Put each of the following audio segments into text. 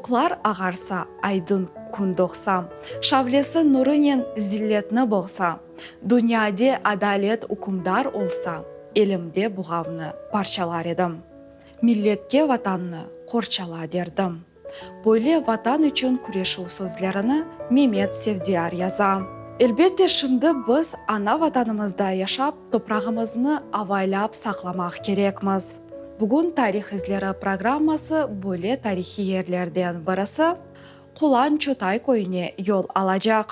Ufuqlar ağarsa, aydın kün doğsa, Şavlesi nurınen zilletni boğsa, Dünyade adalet ükümdar olsa, Elimde buğavnı parçalar edim. Milletke Vatannı qorçala derdim. Böyle Vatan içün küreşüv sözlerini Memet Sevdiyar yaza. Elbette, şimdi biz ana Vatanımızda yaşap, toprağımıznı avaylap saqlamaq kerekmiz. Bugün Tarih izleri programması böyle tarihiy yerlerden birisi, Qulan Çotay köyüne yol alacaq.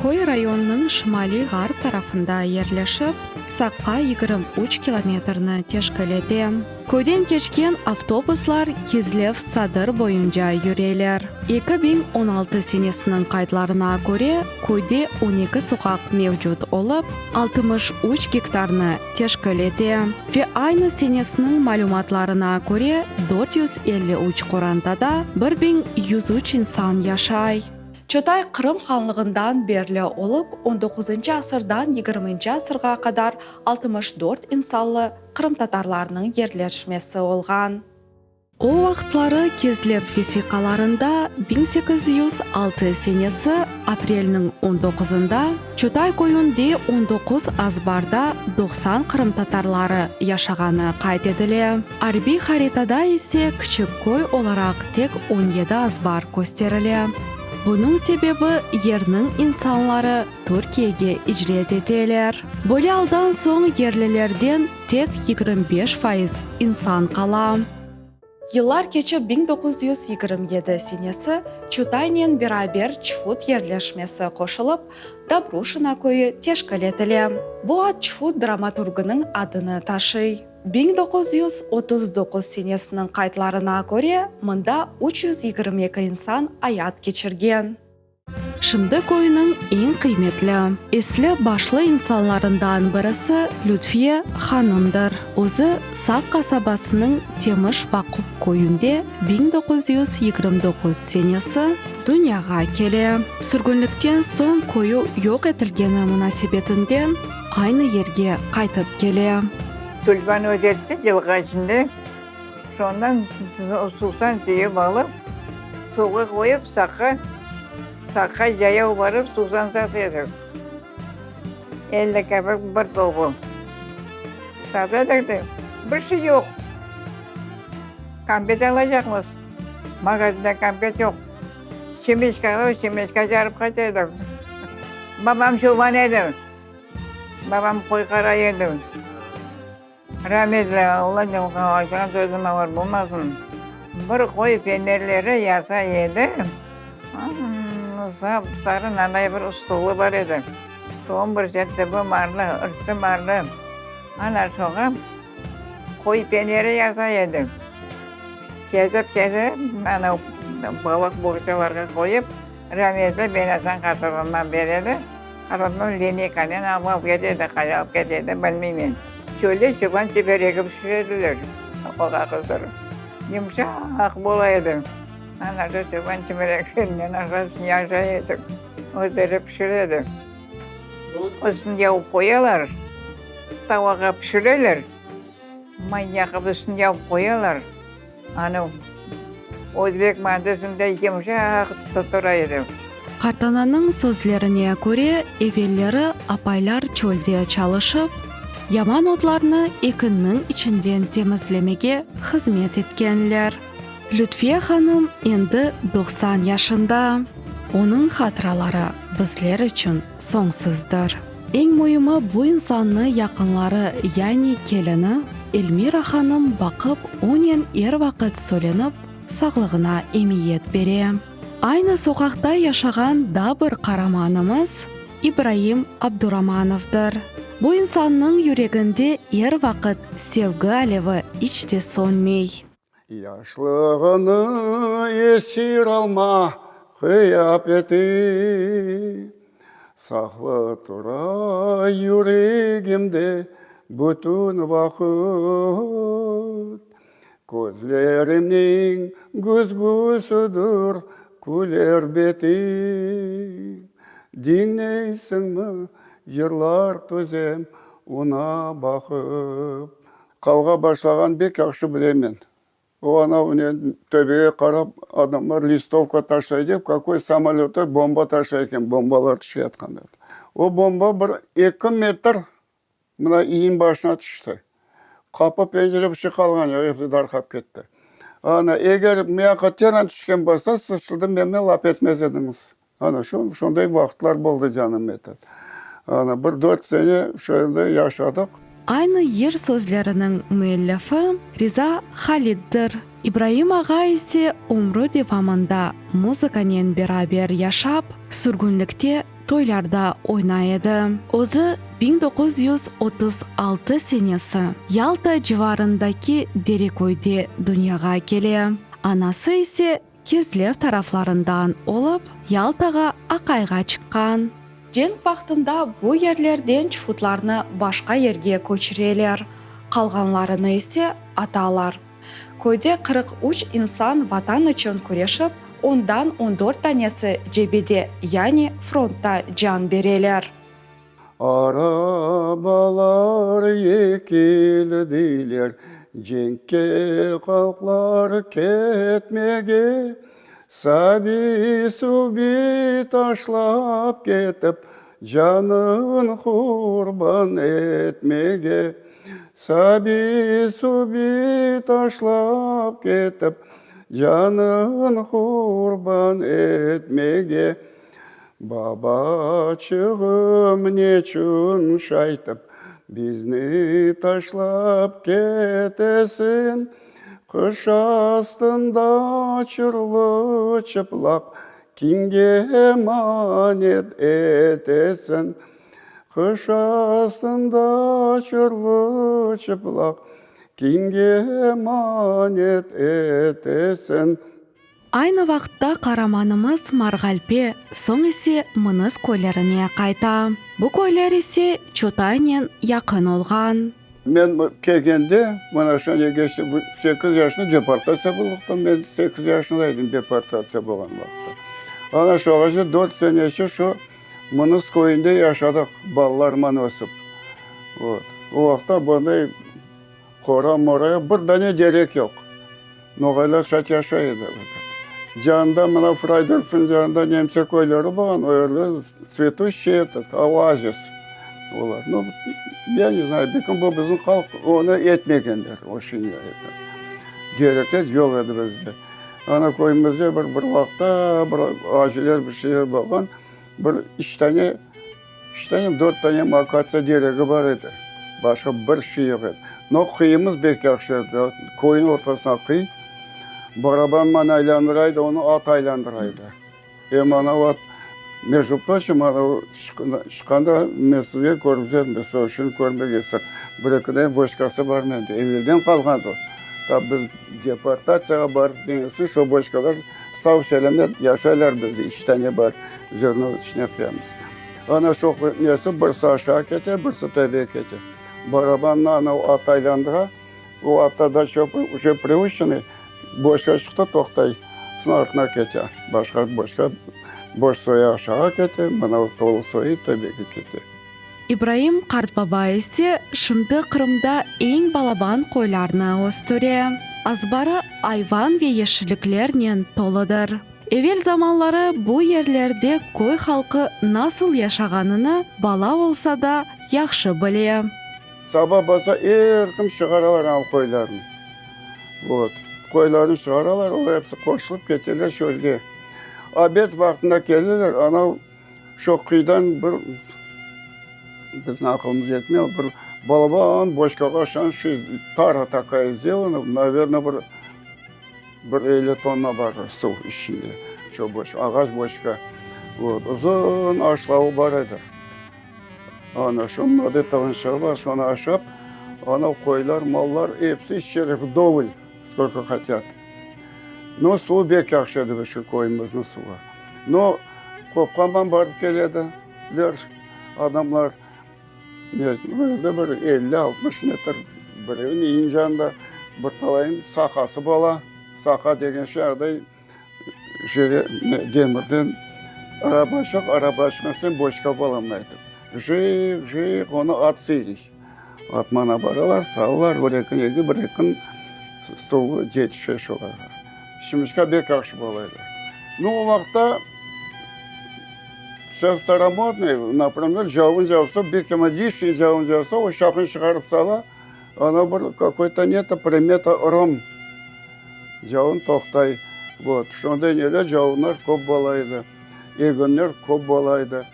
Köy rayonnıñ şimaliy-ğarp tarafında yerleşip, Saqqa 23 kilometrni teşkil ete. Köyden keçken avtobuslar Kezlev-Sadır boyunca yüreler. 2016 senesiniñ qaydlarına köre, köyde on eki soqaq mevcut olıp, 63 gektarnı teşkil ete ve aynı senesiniñ malümatlarına köre, 453 qorantada 1103 insan yaşay. Çotay Qırım hanlığından berli olıp, on doquzıncı asırdan yigirminci asırğa qadar 64 insanlı qırımtatarlarnıñ yerleşmesi olğan. O vaqıtları Kezlev vesiqalarında 1806 senesi aprelniñ on doquzında Çotay köyünde on doquz azbarda 90 qırımtatarları yaşağanı qayd etile. Arbiy haritada ise kiçik köy olaraq tek on yedi azbar kösterile. Bunıñ sebebi yerniñ insanları Türkiyege icret eteler. Böyle aldan soñ yerlilerden tek 25% insan qala. Yıllar keçip 1927 senesi Çotaynen beraber Çfut yerleşmesi qoşulıp, Dobruşina köyü teşkil etile. Bu ad Çfut dramaturgınıñ adını taşıy. 1939 senesiniñ qaydlarına köre, mında 322 insan ayat keçirgen. Şimdi köyniñ eñ qıymetli, esli-başlı insanlarından birisi Lütfiye hanımdır. Özü Saq qasabasınıñ Temiş Vaqup köyünde 1929 senesi dünyağa kele. Sürgünlikten soñ köyü yoq etilgeni munasebetinden aynı yerge qaytıp kele. Tülpan ötetti yılğa içinde. Sondan suvsan cıyıp alıp, suvğa qoyıp, saqqa, saqqa cayav barıp suvsan sata edik. 50 kapik bir tobu. Sata edik de, bir şey yoq. Konfet alacaqmız. Magazinde konfet yoq. Semeçka alıp, semeçka carıp qayta edik. Babam çoban edi. Babam qoy qaray edi. Rametli Alla aytqan sözüm ağır bolmasın, bir qoy fenerleri yasay edi, sap-sarı nanay bir ustulı bar edi, soñ bir çerçebi marlı, ırçı marlı, ana şoğa qoy feneri yasay edi. Kesip-kesip, ana balıq boğçalarğa qoyıp, rametli Benasan qartobama beredi. Arabam lineykanen alıp ketedi, qayda alıp ketedi, bilmeymen. Çölde çoban çiberegi pişirediler, oğa qızdırıp. Yımşaq bola edi. Ana şu çoban çibereginden aşap yaşay edik. Özleri pişiredi. Üstüne yavıp qoyalar, tavağa pişireler, may yaqıp üstüne yavıp qoyalar. Anı özbek mantısında yımşaq tura edi. Qartananıñ sözlerine köre, evelleri apaylar çölde çalışıp, yaman otlarnı ekinniñ içinden temizlemege hızmet etkenler. Lütfiye hanım endi 90 yaşında. Onıñ hatıraları bizler içün soñsuzdır. Eñ müimi, bu insannı yaqınları, yani kelini Elmira hanım baqıp, onen er vaqıt söylenip, sağlığına emiyet bere. Aynı soqaqta yaşağan daa bir qaramanımız, İbraim Abduramanovdır. Bu insannıñ yüreginde er vaqıt sevgi alevi iç de sönmey. Yaşlığını esir alma qıyafeti, Saqlı tura yüregimde bütün vaqıt. Közlerimniñ güzgüsidir küler betiñ, Diñleysiñmi, yırlar tüzem oña baqıp. Qavğa başlağan bek yahşı bilemen. O anav ne, töpege qarap, adamlar listovka taşlay dep, kakoy samolötlar bomba taşlay eken, bombalar tüşeyatqan edi. O bomba bir eki metr mına iyin başına tüşti. Qapı, pencere bir şey qalğan yoq, episi darqap ketti. Ana, eger mıyaqqa teran tüşken bolsa, siz şimdi menmen laf etmez ediñiz. Ana, şu, şunday vaqıtlar boldı, canım, etet. Ana, bir dört sene şöyle yaşadıq. Aynı yır sözleriniñ müellifi Riza Haliddir. İbraim ağa ise ömrü devamında muzıkanen beraber yaşap, sürgünlikte toylarda oynay edi. Özü 1936 senesi Yalta civarındaki Dereköyde dünyağa kele. Anası ise Kezlev taraflarından olıp, Yaltağa aqayğa çıqqan. Cenk vaqtında bu yerlerden çufutlarnı başqa yerge köçüreler, qalğanlarını ise atalar. Köyde 43 insan Vatan içün küreşip, ondan on dört tanesi cebede, yani frontta can bereler. Arabalar ekildiler, Cenkke qalqlar ketmege, Sabiy-subiy taşlap ketip, Canın qurban etmege. Sabiy-subiy taşlap ketip, Canın qurban etmege. Babaçığım, neçün şaytıp bizni taşlap ketesiñ? Qış astında çırlı-çıplaq kimge emanet etesiñ? Qış astında çırlı-çıplaq kimge emanet etesiñ? Aynı vaqıtta qaramanımız Marğalpe, soñ ise Mınız köylerine qayta. Bu köyler ise Çotaynen yaqın olğan. Men kelgende, mına şu nege sekiz yaşında deportatsiya boldıqta, men sekiz yaşında edim deportatsiya bolğan vaqıtta. Ana şoğace dört seneçe şu Mınız köyünde yaşadıq balalarman ösip. Vot. O vaqıtta bunday qora-mora, bir dane derek yoq. Noğaylar şat yaşay edi. Yanında mına Fraydorfnıñ yanında nemse köyleri bolğan, o yerler tsvetuşçiy etot, oazis olar. Nu, ya ne znayu, belki bu bizim halq onı etmegenler, o şeyni etot. Derekler yoq edi bizde. Ana köyümizde bir bir vaqıtta bir aciler bir şeyler bolğan, bir üç tane Üç tane, dört tane akatsiya deregi bar edi. Başqa bir şey yoq edi. No, qıyımız bek yahşı edi. Köyniñ ortasına qıy. Barabanman aylandıra edi, onı at aylandıra edi. Em anav at, mejdu proçim, anav çıqqanda men sizge körgüzerim, siz şunı körmegesiz. Bir eki dane boçkası bar mende, evelden qalğan o. Ta biz deportatsiyağa barıp kelgen şo boçkalar Sav-selâmet yaşaylar bizde, üç tane bar, zerno içine qoyamız. Ana şu nesi birisi aşağı kete, birisi töpege kete. Barabannı ana at aylandıra, o atta da çoq uje priuçenıy, boşqa çıqtı, toqtay, soñ artına kete. Başqa boşqa, boş soyu aşağı kete, mına tolu soyu töpege kete. İbraim qartbaba ise şimdi Qırımda eñ balaban qoylarnı östüre. Azbarı ayvan ve yeşilliklernen toludır. Evel zamanları bu yerlerde köy halqı nasıl yaşağanını bala olsa da yahşı bile. Saba bolsa er kim şığaralar al qoylarını. Vot. Qoylarını şığaralar, olar episi qoşulıp keteler çölge. Obed vaqtında kelirler, anav Şu qıydan bir, bizim aqılımız yetmey, bir balaban boçkağa oşağan şey, tara takaya sdelana, naverno, bir bir elli tonna bar suv içinde, şu boçka, ağaç boçka. Vot, uzun aşlavı bar edi. Ana şu mınaday tabançağı bar, şonı aşap, ana qoylar, mallar episi içer vdovol, skolko hotât. No, suvu bek yahşı edi şu köyümizniñ suvu. No, qopqanman barıp kele ediler adamlar. O yerde bir elli-altmış metr birevniñ yanında bir talayın saqası bola. Saqa degen şey aday şöyle demirden arabaçıq, arabaçıqnıñ üstüne boçka bola mınaytip. Jıyıq, jıyıq onı at sıyriy. Atmana baralar, salalar, bir eki nege, bir eki kün. Suvu yetişe şolarğa. Şimşka bek yahşı bola edi. Nu, o vaqıtta vse staromodnoye, naprimer, cavun cavsa, bek yaman lişniy cavun cavsa, o şaqnı çıqarıp sala, ana bir kakoy-to neto, primeta ırım, cavun toqtay. Vot, şonday neler cavunlar köp bola edi, eginler köp bola edi.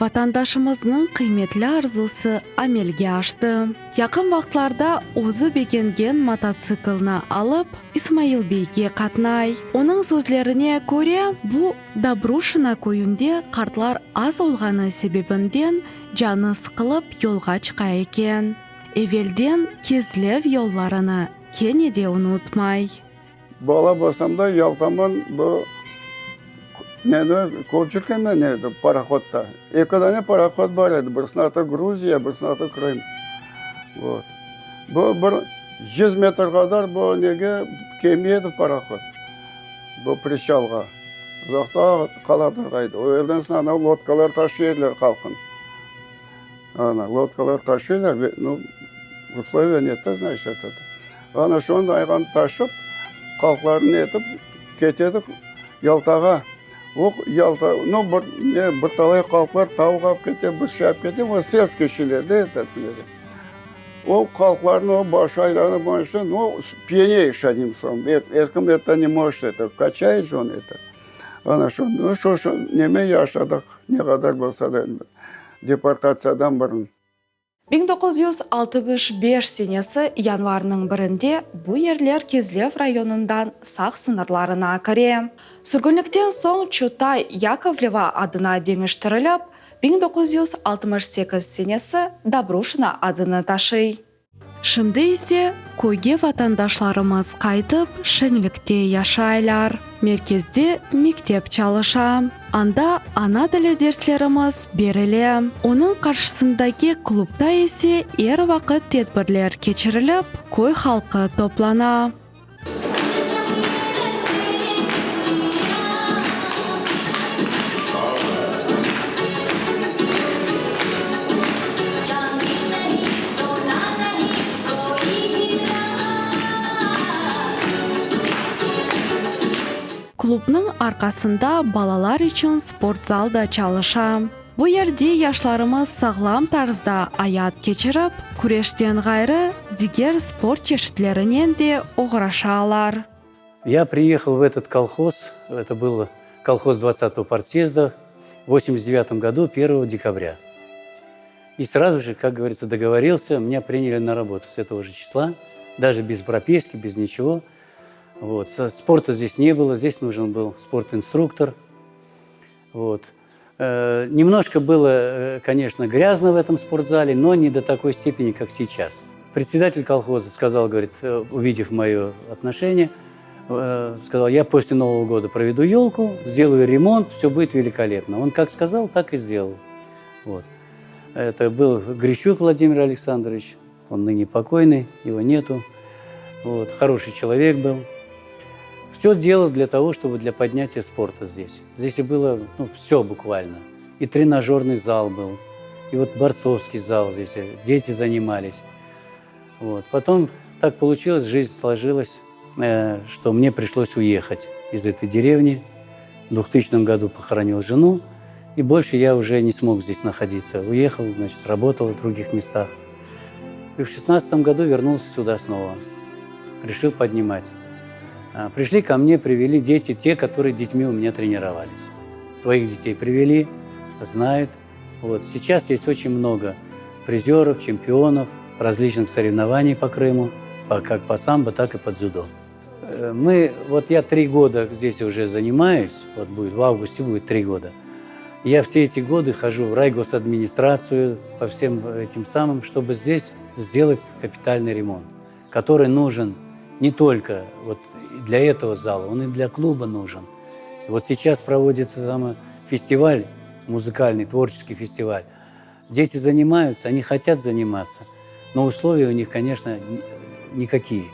Vatandaşımıznıñ qıymetli arzusı amelge aştı. Yaqın vaqıtlarda özü begengen mototsiklni alıp, İsmail beyge qatnay. Onıñ sözlerine köre, bu Dobruşina köyünde qartlar az olğanı sebebinden canı sıqılıp yolğa çıqa eken. Evelden Kezlev yollarını kene de unutmay. Bala bolsam da, Yaltaman bu neni köçürgen edi parohodda. Eki dane parohod bar edi, birisiniñ atı Gruziya, birisiniñ atı Krım. Vot. Bu bir yüz metr qadar bu nege kelmey edi parohod, bu priçalğa. Uzaqta qala turğan edi. O yerden soñ ana lodkalar taşıy ediler halqın. Ana, lodkalar taşıylar, nu, usloviya ne to, znaçit, eto. Ana şonı ayğan taşıp, halqlarnı etip, ketedik Yaltağa. O Yalta, nu, bir, ne, bir talay halqlar tavuq alıp kete, bir şey alıp kete, o selskiy şeyler de, eto, o halqlarnı o başı aylanıp, nu, pyaneyiş, odnim slovom, er kim eto ne možet, eto, kaçayet je on, eto. Ana şu, nu, şu, şu neme yaşadıq, ne qadar bolsa da, deportatsiyadan burun. 1965 senesi yanvarnıñ birinde bu yerler Kezlev rayonından Saq sıñırlarına kire. Sürgünlikten soñ Çutay Yakovleva adına deñiştirilip, 1968 senesi Dobruşina adını taşıy. Şimdi ise köyge vatandaşlarımız qaytıp, şeñlikte yaşaylar. Merkezde mektep çalışa. Anda ana tili derslerimiz berile. Onıñ qarşısındaki klubda ise er vaqıt tedbirler keçirilip, köy halqı toplana. Klubnıñ arqasında balalar içün sportzal da çalışa. Bu yerde yaşlarımız sağlam tarzda ayat keçirip, küreşten ğayrı, diger sport çeşitlerinen de oğraşalar. Я приехал в этот колхоз, это был колхоз двадцатого партсъезда, в восемьдесят девятом году, первого декабря. И сразу же, как говорится, договорился, меня приняли на работу с этого же числа, даже без прописки, без ничего. Вот. Спорта здесь не было, здесь нужен был спорт-инструктор. Вот. Э, немножко было, э, конечно, грязно в этом спортзале, но не до такой степени, как сейчас. Председатель колхоза сказал, говорит, э, увидев мое отношение, сказал, я после Нового года проведу елку, сделаю ремонт, все будет великолепно. Он как сказал, так и сделал. Вот. Это был Грищук Владимир Александрович, он ныне покойный, его нету. Вот, хороший человек был. Все делал для того, чтобы для поднятия спорта здесь. Здесь и было ну, все буквально. И тренажерный зал был, и вот борцовский зал здесь, э, дети занимались. Вот. Потом так получилось, жизнь сложилась, э, что мне пришлось уехать из этой деревни. В 2000 году похоронил жену, и больше я уже не смог здесь находиться. Уехал, значит, работал в других местах. И в 16 году вернулся сюда снова. Решил поднимать. А, пришли ко мне, привели дети, те, которые детьми у меня тренировались. Своих детей привели, знают. Вот. Сейчас есть очень много призеров, чемпионов различных соревнований по Крыму, как по самбо, так и по дзюдо. Э, мы, вот я три года здесь уже занимаюсь, вот будет в августе будет три года. Я все эти годы хожу в райгосадминистрацию по всем этим самым, чтобы здесь сделать капитальный ремонт, который нужен не только вот для этого зала, он и для клуба нужен. И вот сейчас проводится там фестиваль, музыкальный, творческий фестиваль. Дети занимаются, они хотят заниматься, но условия у них, конечно, никакие.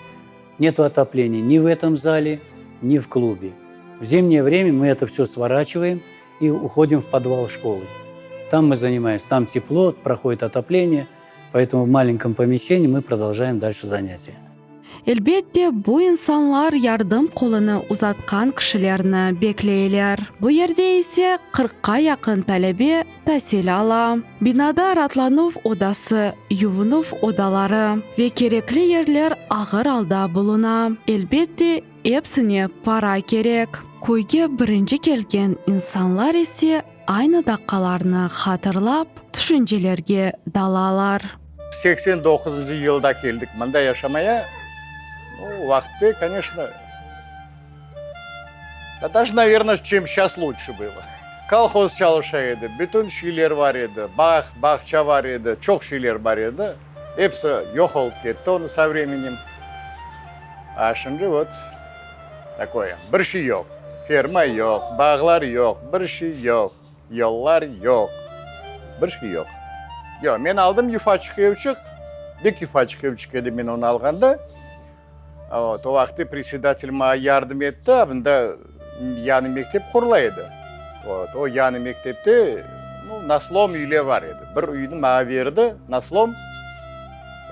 Нету отопления ни в этом зале, ни в клубе. В зимнее время мы это все сворачиваем и уходим в подвал школы. Там мы занимаемся, там тепло, проходит отопление, поэтому в маленьком помещении мы продолжаем дальше занятия. Elbette, bu insanlar yardım qolunı uzatqan kişilerni bekleyler. Bu yerde ise qırqqa yaqın talebe tasil ala. Binada raatlanuv odası, yuvunuv odaları ve kerekli yerler ağır alda buluna. Elbette, epsine para kerek. Köyge birinci kelgen insanlar ise aynı daqqalarnı hatırlap, tüşüncelerge dalalar. 89-ncı yılda keldik mında yaşamaya. O vaqıtte, koneçno, da daje, naverno, çem şas luçşe bylo. Kolhoz çalışa edi, bütün şeyler bar edi, bağ, bağça bar edi, çoq şeyler bar edi. Episi yoq olıp ketti onı so vremenem. A şimdi vot takoye, bir şey yoq. Ferma yoq, bağlar yoq, bir şey yoq. Yollar yoq. Bir şey yoq. Yoq, men aldım yufaçıq evçik, bek yufaçıq evçik edi men onı alğanda. Vot, o vaqıtte predsedatel maña yardım etti, a bunda yañı mektep qurula edi. Vot, o yañı mektepte, nu, na slom üyler bar edi. Bir üyni maña berdi, na slom.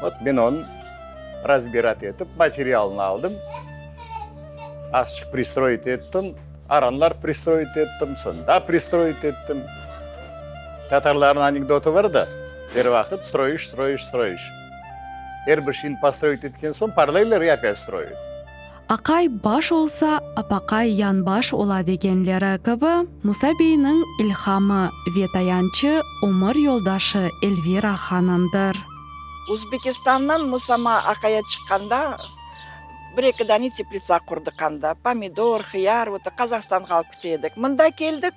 Vot, men onı razbirat etip, materialını aldım, azçıq pristroit ettim. Aranlar pristroit ettim, soñ da pristroit ettim. Tatarlarnıñ anekdotı bar da, er vaqıt stroiş, stroiş, stroiş. Er bir şeyni postroit etken soñ parlaylar i opât stroyat. Aqay baş olsa, apaqay yanbaş ola degenleri kibi, Musa beyniñ ilhamı ve tayançı ömür yoldaşı Elvira hanımdır. Uzbekistandan Musama aqaya çıqqanda, Bir-eki dane teplitsa qurdıq anda, pomidor, hıyar, vot, Qazahstanğa alıp kete edik. Mında keldik,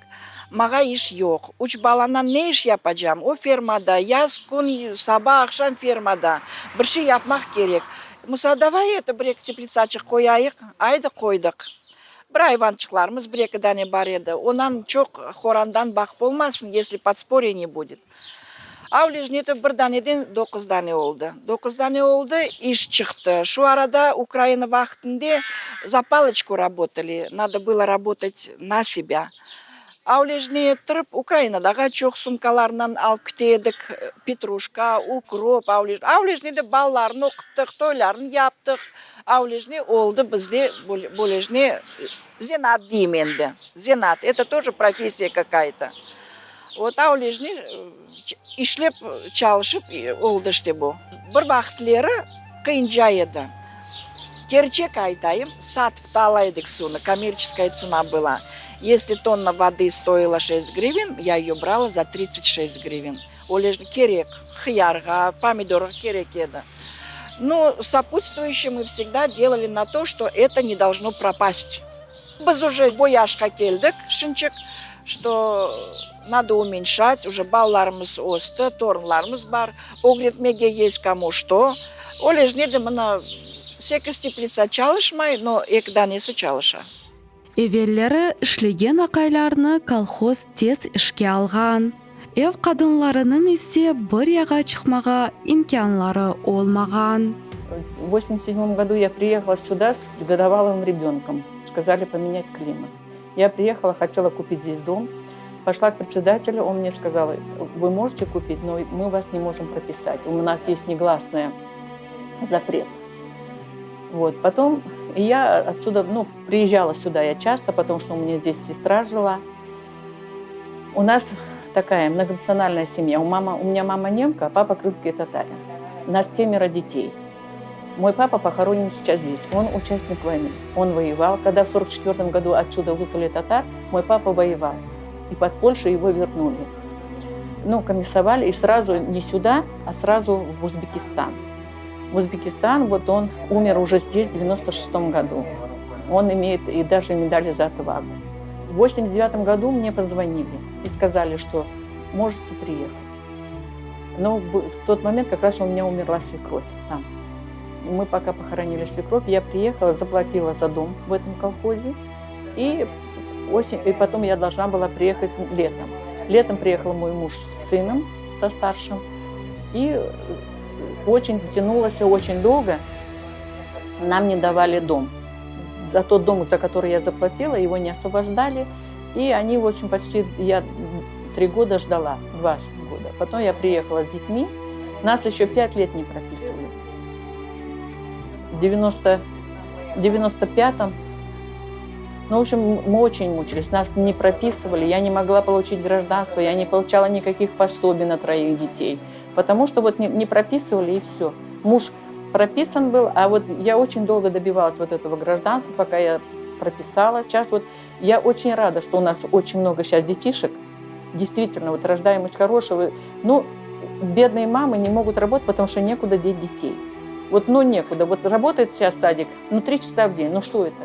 mağa iş yoq. Üç balanan ne iş yapacam? O fermada, yaz kün, saba, aqşam fermada. Bir şey yapmaq kerek. Musa, davay eto bir-eki teplitsaçıq qoyayıq. Aydı, qoydıq. Bir ayvançıqlarımız bir-eki dane bar edi. Ondan çoq horandan baqıp olmasın, esli podsporye ne budet. Avlejnetov bir daneden doquz dane oldı. Doquz dane oldı, iş çıqtı. Şu arada Ukraina vaqtında za paloçku rabotali, nado bylo rabotat na sebâ. Avlejne ettirip, Ukrainadağa çoq sumkalarnen alıp kete edik, petruşka, ukrop, avlejne. Avlejnede balalarnı oquttıq, toylarnı yaptıq. Avlejne oldı bizde bölejne zenaat deyim endi, zenaat, eto toje professiya kakaya-to. Vot avlejne işlep, çalışıp oldı işte bu. Bir vaqıtleri qıyınca edi. Kerçek aytayım, satıp ta ala edik suvnı, kommerçeskaya tsena byla. Esli tonna vody stoila şest griven, ya eyo brala za tridtsat şest griven. Öyle kerek, hıyarğa, pomidorğa kerek edi. No, soputstvuющее mı vsegda delali na to, çto eto ne dolžno propast. Biz uje bu yaşqa keldik şinçik, çto nado umenşat, uje balalarımız östi, torunlarımız bar, ögretmege yest komu çto. Öyle ne de mına sekiz teplitsa çalışmay, no eki danesi çalışa. Evelleri işlegen aqaylarnı kolhoz tez işke alğan, ev qadınlarınıñ ise bir yağa çıqmağa imkânları olmağan. В восемьдесят седьмом году я приехала сюда с годовалым ребенком. Сказали поменять климат. Я приехала, хотела купить здесь дом. Пошла к председателю, он мне сказал, вы можете купить, но мы вас не можем прописать. У нас есть негласный запрет. Вот. Потом я отсюда, ну, приезжала сюда я часто, потому что у меня здесь сестра жила. У нас такая многонациональная семья. У, мама, у меня мама немка, а папа крымский татарин. У нас семеро детей. Мой папа похоронен сейчас здесь. Он участник войны. Он воевал. Когда в 1944 году отсюда выслали татар, мой папа воевал. И под Польшу его вернули. Ну, комиссовали и сразу не сюда, а сразу в Узбекистан. В Узбекистан, вот он умер уже здесь в 96 году. Он имеет и даже медали за отвагу. В 89 году мне позвонили и сказали, что можете приехать. Но в тот момент как раз у меня умерла свекровь там. Мы пока похоронили свекровь, я приехала, заплатила за дом в этом колхозе. И, осень, и потом я должна была приехать летом. Летом приехал мой муж с сыном, со старшим. И очень тянулось очень долго. Нам не давали дом. За тот дом, за который я заплатила, его не освобождали. И они, в общем, почти... Я три года ждала, два года. Потом я приехала с детьми. Нас еще пять лет не прописывали. 90, 95-м. Ну, в общем, мы очень мучились. Нас не прописывали, я не могла получить гражданство, я не получала никаких пособий на троих детей. Потому что вот не, не прописывали и все. Муж прописан был, а вот я очень долго добивалась вот этого гражданства, пока я прописалась. Сейчас вот я очень рада, что у нас очень много сейчас детишек. Действительно, вот рождаемость хорошая. Ну, бедные мамы не могут работать, потому что некуда деть детей. Вот, ну, некуда. Вот работает сейчас садик, ну, три часа в день. Ну, что это?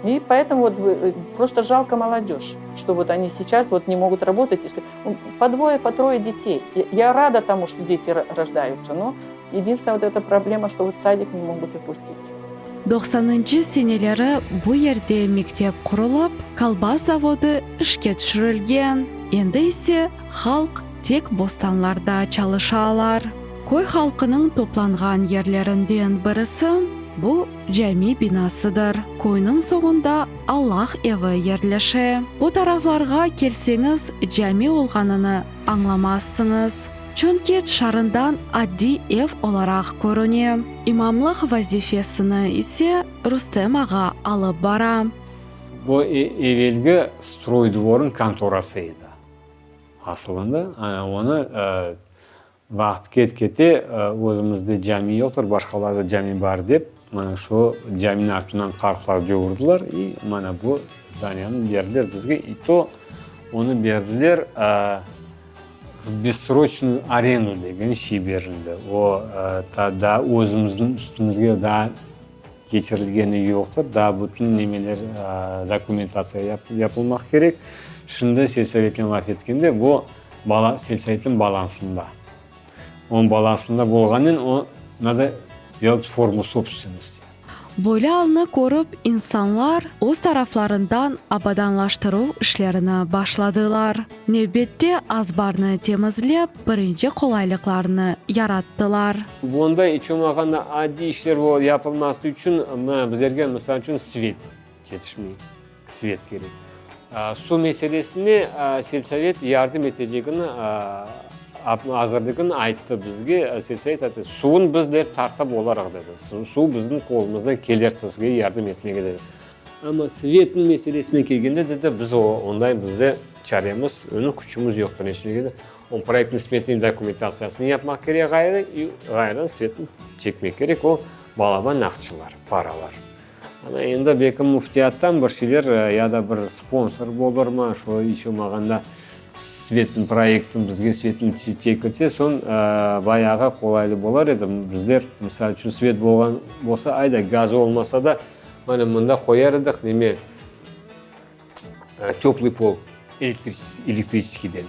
И поэтому вот э, просто жалко молодежь, что вот они сейчас вот не могут работать, если по двое, по трое детей. Я рада тому, что дети рождаются, но единственная вот эта проблема, что вот садик не могут запустить. Doqsanıncı seneleri bu yerde mektep qurulıp, kolbas zavodı işke tüşürilgen, endi ise halq tek bostanlarda çalışalar. Köy halqınıñ toplanğan yerlerinden birisi, bu cami binasıdır. Köyniñ soñunda Allah evi yerleşe. Bu taraflarğa kelseñiz, cami olğanını añlamazsıñız. Çünki tışarından addiy ev olaraq körüne. İmamlıq vazifesini ise Rustem ağa alıp bara. Bu evelgi stroydvorıñ kontorası edi. Asılında, ana onı vaqıt ket-kete özümizde cami yoqtır, başqalarda cami bar dep, mana şu caminiñ artından qartlar cuvurdılar i mana bu zdaniyanı berdiler bizge, i to onı berdiler v bessroçnuyu arendu degen şey berildi. O ta daa özümizniñ üstümizge daa keçirilgeni yoqtır, daa bütün nemeler, dokumentatsiya yapılmaq kerek. Şimdi selsovetnen laf etkende, bu bala selsovetniñ balansında. Onıñ balansında bolğanen o nado delat formu sobstvennosti. Böyle alnı körip, insanlar öz taraflarından abadanlaştıruv işlerini başladılar. Nevbette azbarnı temizlep, birinci qolaylıqlarnı yarattılar. Bonda iç olmağanda adiy işler yapılması içün, mına bizlerge, misal içün, svet yetişmey, svet kerek. Suv meselesine selsovet yardım etecegini, azırligini ayttı bizge. Selsovet ayttı, suvun bizler tartıp olarıq, dedi. Suv bizim qolumızdan kelir sizge yardım etmege, dedi. Amma svetniñ meselesine kelgende, dedi, biz onday bizde çaremiz, onıñ küçümiz yoqtır. Ne içün degende, o proyektno-smetnıy dokumentatsiyasını yapmaq kerek ğayrı, i ğayrıdan svetni çekmek kerek, o balaban aqçılar, paralar. Ana endi belki müftiyattan bir şeyler ya da bir sponsor bolurmı, şu iç olmağanda svetniñ proyektini bizge svetni çekilse, soñ bayağı qolaylı bolar edi. Bizler, misal içün, svet bolğan bolsa, ayda gaz olmasa da, Mana mında qoyar edik neme, töplıy pol elektriçeskiyden,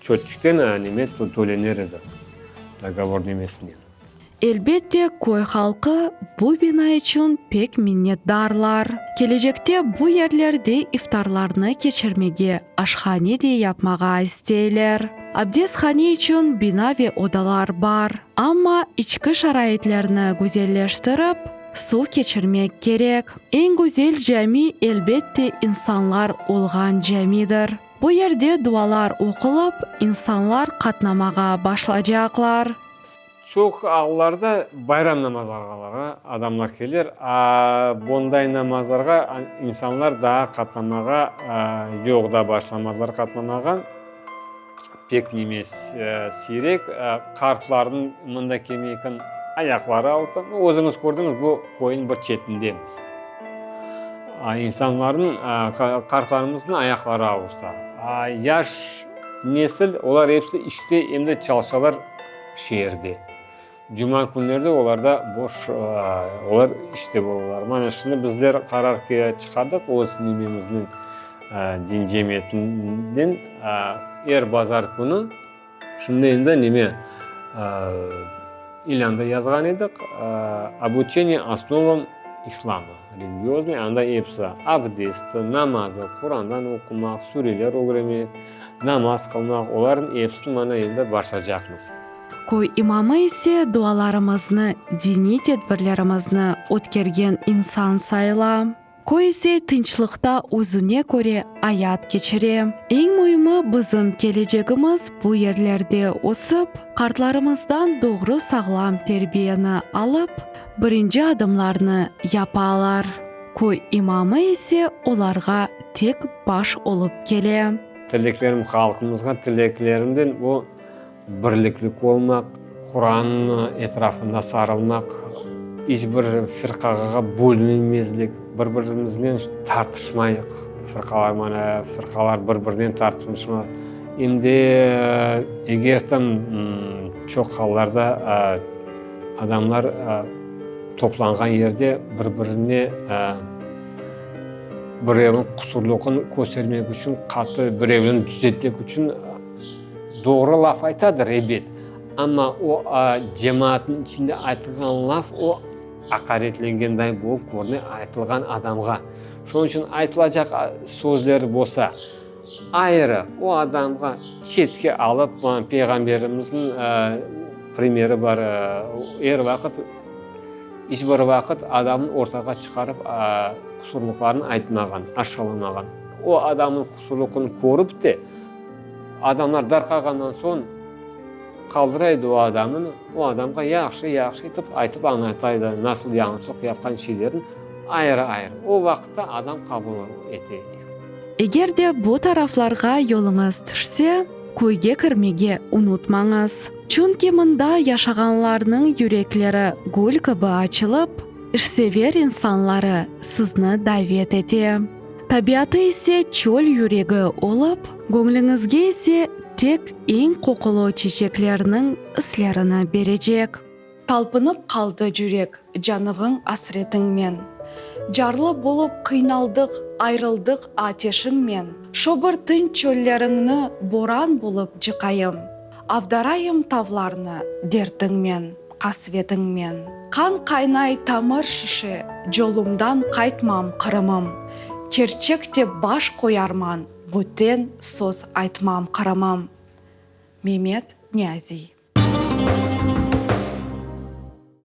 çötçikten neme tölener edi, dogovor nemesinen. Elbette, köy halqı bu bina içün pek minnetdarlar. Kelecekte bu yerlerde iftarlarnı keçirmege aşhane de yapmağa isteyler. Abdesthane içün bina ve odalar bar, amma içki şaraitlerni güzelleştirip, Suv keçirmek kerek. Eñ güzel cami, elbette, insanlar olğan camidir. Bu yerde dualar oqulıp, insanlar qatnamağa başlacaqlar. Çoq allarda bayram namazlarğa adamlar kelir, a bunday namazlarğa insanlar daa qatnamağa yoq, daa başlamadılar qatnamağa. Pek neme siyrek, qartlarnıñ mında kelmeyken ayaqları altı. Özüñiz kördiñiz, bu köyniñ bir çetindemiz. İnsanlarnıñ, qartlarımıznıñ ayaqları avurta. Yaş nesil, olar episi işte, em de çalışalar şeerde. Cuma künlerde olarda boş, olar işte bolalar. Mana şimdi bizler qarar çıqardıq öz nememizniñ, din cemiyetinden, er bazar künü, şimdi endi neme, ilânda yazğan edik, Obuçeniye osnovam islama, religioznıy, anda episi, abdesti, namazı, Qurandan oqumaq, sureler ögrenmek, namaz qılmaq, olarnıñ episini mana endi başlacaqmız. Köy imamı ise dualarımıznı, diniy tedbirlerimizni ötkergen insan sayıla. Köy ise tınçlıqta özüne köre ayat keçire. Eñ müimi, bizim kelecegimiz bu yerlerde ösip, qartlarımızdan doğru sağlam terbiyeni alıp, birinci adımlarnı yapalar. Köy imamı ise olarğa tek baş olıp kele. Tileklerim halqımızğa tileklerimden o birliklik olmaq, Quran etrafında sarılmaq, iç bir firqağa bölünmezlik, bir-birimiznen tartışmayıq, firqalar mana firqalar bir-birinen tartışma. Em de eger tam çoq allarda adamlar toplanğan yerde bir-birine birevniñ qusurluğını köstermek içün qattı birevni tüzetmek içün Doğru laf aytadır, ebet, amma o cemaatnıñ içinde aytılğan laf o aqaretlengenday bolıp körüne aytılğan adamğa. Şunıñ içün aytılacaq sözler bolsa, ayrı o adamğa çetke alıp, mana Peyğamberimizniñ primeri bar, er vaqıt, iç bir vaqıt adamnı ortağa çıqarıp qusurlıqlarını aytmağan, aşşalamağan. O adamnıñ qusurlıqını körip de, Adamlar darqağandan soñ qaldıra edi o adamını, o adamğa yahşı, yahşı etip aytıp añlata edi, nasıl yañlışlıq yapqan şeylerini ayrı-ayrı. O vaqıtta adam qabul ete edi. Eger de bu taraflarğa yoluñız tüşse, köyge kirmege unutmañız. Çünki mında yaşağanlarnıñ yürekleri gül kibi açılıp, işsever insanları sizni davet ete. Tabiatı ise çöl yüregi olıp, göñlüñizge ise tek eñ qoqulı çiçeklerniñ islerini berecek. Talpınıp qaldı cürek canığıñ asretiñmen. Carlı bolıp qıynaldıq, ayrıldıq ateşiñmen. Şo bir tınç çölleriñni boran bolıp cıqayım. Avdarayım tavlarnı dertiñmen, qasvetiñmen. Qan qaynay tamır şişe, columdan qaytmam, Qırımım. Kerçek dep baş qoyarman, böten söz aytmam, Qırımım. Memet Niyaziy.